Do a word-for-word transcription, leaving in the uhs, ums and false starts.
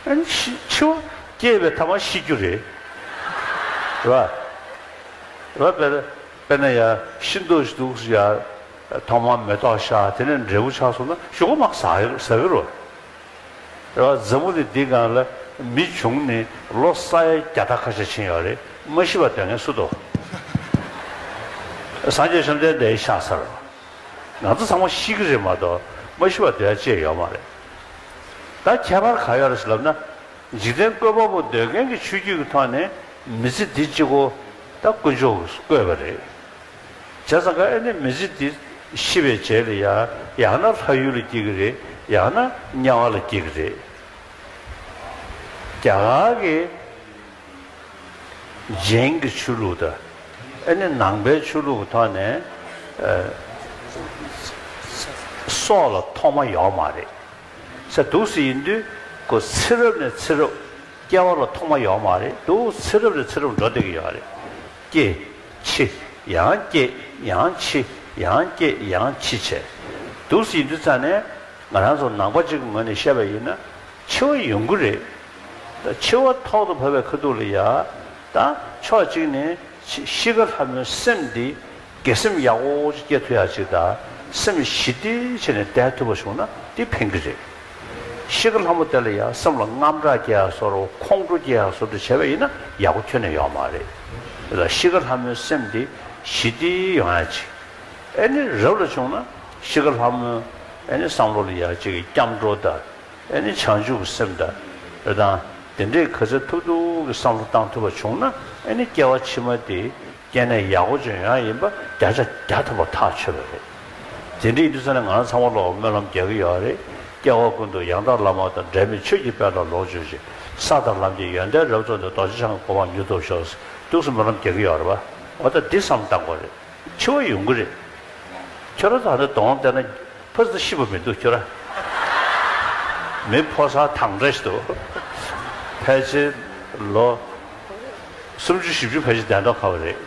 ཨ་ནི་ཤི་འཆི་བ་སྐྱེས་པའི་ཐ་མ་ཤི་རྒྱུ་རེད། རེད་བ། རེད་བ། དཔེར་དཔེར་ན་ཡ་ཤི་འདུག་ཤི་འདུག་ཟེར་ཡ། ཐོག་མར་མེ་ཏོག་ཤར། དེ་ནས་འབྲས་བུ་ཆགས་སོང་ན་གཞུག་གུ་མར་ཟག་ཟ་གི་རེད། རེད་བ། འཛམ་བུ་གླིང་འདིའི་སྒང་ལ་མི་བྱུང་ནས་ལོ་ས་ཡ་བརྒྱ་ཕྲག་ཁ་ཤས་ཕྱིན་ཡོད་རེད། མ་ཤི་བ་སྡོད་མཁན་སུ་འདུག་སངས་རྒྱས་བཅོམ་ལྡན་འདས་ཤ་ཚ་རེད། ང་ཚོ་ཚང་མ་ཤི་གི་རེད་མ་གཏོགས་མ་ཤི་བ་སྡོད་ཡ་ཅིག་ཡོད་མ་རེད། ད་ཁྱད་པར་ག་ཡོད་རེད་ཟེར་ལབ་ན། འཇིག་རྟེན་བཀོད་པ་པོ་འདོད་མཁན་གྱི་ཆོས་བརྒྱུད་ཀྱི་ཐོག་ནས་མི་ཚེ་འདི་གཅིག་པོ་ད་དཀོན་མཆོག་གིས་བཀོད་པ་རེད། བྱས་ཙང་ཀ་ཨེ་ནི་མི་ཚེ་འདི་ཤི་བའི་རྗེས་ལ་ཡ་ཡང་ན་ལྷ་ཡུལ་ལ་སྐྱེ་གི་རེད། ཡང་ན་དམྱལ་བ་ལ་སྐྱེ་གི་རེད། རྒྱ་གར་གྱི་ཇེན་གྱི་ཆོས་ལུགས་དང་ཨེ་ནི་ནང་པའི་ཆོས་ལུགས་ཀྱི་ཐོག་ནས་ཨ་སྲོག་ལ་ཐོག་མ་ཡོད་མ་རེད། ཟེར་འདུག་སེ་ཡིན་དུས་ཁོ་ཚེ་རབས་ནས་ཚེ་རབས་སྐྱེ་བ་ལ་ཐོག་མ་ཡོད་མ་རེད། འདུག་ཚེ་རབས་ནས་ཚེ་རབས་འགྲོ་བསྡད་ཀྱི་ཡོད་རེད། སྐྱེ། འཆི། ཡང་སྐྱེ། ཡང་འཆི། ཡང་སྐྱེ། ཡང་འཆི་བྱས། འདུག་སེ་ཡིན་དུས་ཙང་ནས་ང་རང་ཚོ་ནང་པ་གཅིག་གི་ངོས་ནས་བཤད་པ་ཡིན་ན་འཆི་བ་ཡོང་གི་རེད། ད་འཆི་བ་ཐོག་ཏུ་བབས་པའི་ཁ་ཐུག་ལ་ཡ། ད་ཕྱོགས་གཅིག་ནས་ཤི་ཤི་ཁ་ལྷ་མོའི་སེམས་འདི་དགེ་སེམས་ཡག་པོ་ཅིག་སྐྱེ་ཐུབ་ཡག་ཅིག་དང་། སེམས་ཞི་བདེ་བྱས་ནས་བསྡད་ཐུབ་པ་བྱུང་ན་འདི་ཕན་གྱི་རེད། ཤི་ཁ་ལྷ་མོ་དེ་ལ་ཡང་སེམས་ལ་དངངས་སྐྲག་སྐྱེ་ཡག་བཟོ་འདྲ་ཁོང་ཁྲོ་སྐྱེ་ཡག་བཟོ་འདྲ་བྱས་པ་ཡིན་ན་ཡག་པོ་ཁྱོན་ནས་ཡོད་མ་རེད། དེ་ལ་ཤི་ཁ་ལྷ་མོའི་སེམས་འདི་ཞི་བདེ་ཡོང་ཡག་ཅིག་ཨེ་ནི་རབ་ལ་བྱུང་ན་ཤི་ཁ་ལྷ་མོའི་ཨེ་ནི་བསམ་བློ་ལ་ཡག་ཅིག་གི་སྐྱབས་འགྲོ་དང་། ཨེ་ནི་བྱང་ཆུབ་ཀྱི་སེམས་དང་། རེད་དང་། དེ་འདྲའི་ག་ཚོད་ཐུབ་ཐུབ་ཀྱི་བསམ་བློ་བཏང་ཐུབ་པ་བྱུང་ན་ཨེ་ནི་སྐྱེ་བ་ཕྱི་མ་དེ་སྐྱེ་གནས་ཡག་པོ་ཅིག་ཡོང་ཡག་ཡིན་པ་བརྒྱ་ཆ་བརྒྱ་ཐམ་པ་ཐག་ཆོད་པ་རེད། དེ་འདྲ་ཡིན་དུས་ཙང་ནས་ང་རང་ཚང་མ་ལ་སྨོན་ལམ་རྒྱག་གི་ཡོད་རེད། སྐྱེ་བ་ཀུན་ཏུ་ཡང་དག་བླ་མ་དང་། འབྲལ་མེད་ཆོས་ཀྱི་དཔལ་ལ་ལོངས་སྤྱོད་ཅིང་། ས་དང་ལམ་གྱི་ཡོན་ཏན་རབ་རྫོགས་ནས། རྡོ་རྗེ་འཆང་གི་གོ་འཕང་མྱུར་ཐོབ་ཤོག་འདུག་སེ་སྨོན་ལམ་རྒྱག་གི་ཡོད་རེད་པ། འོ་ད་འདི་བསམ་བཏང་དགོས་རེད། འཆི་བ་ཡོང་གི་རེད། ཁྱོད་རང་ད་ནི་གདོང་བལྟས་ན་ཕ་ཚོ་ཤི་བ་མི་འདུག་ཁྱོད་རང་། མི་ཕོ་གསར་དྭངས་འདྲ་ཞིག་འདུག་ཕལ་ཆེར་ལོ་སུམ་ཅུ་བཞི་བཅུ་ཕལ་ཆེར་བསྡད་མདོག་ཁ་པོ་རེད།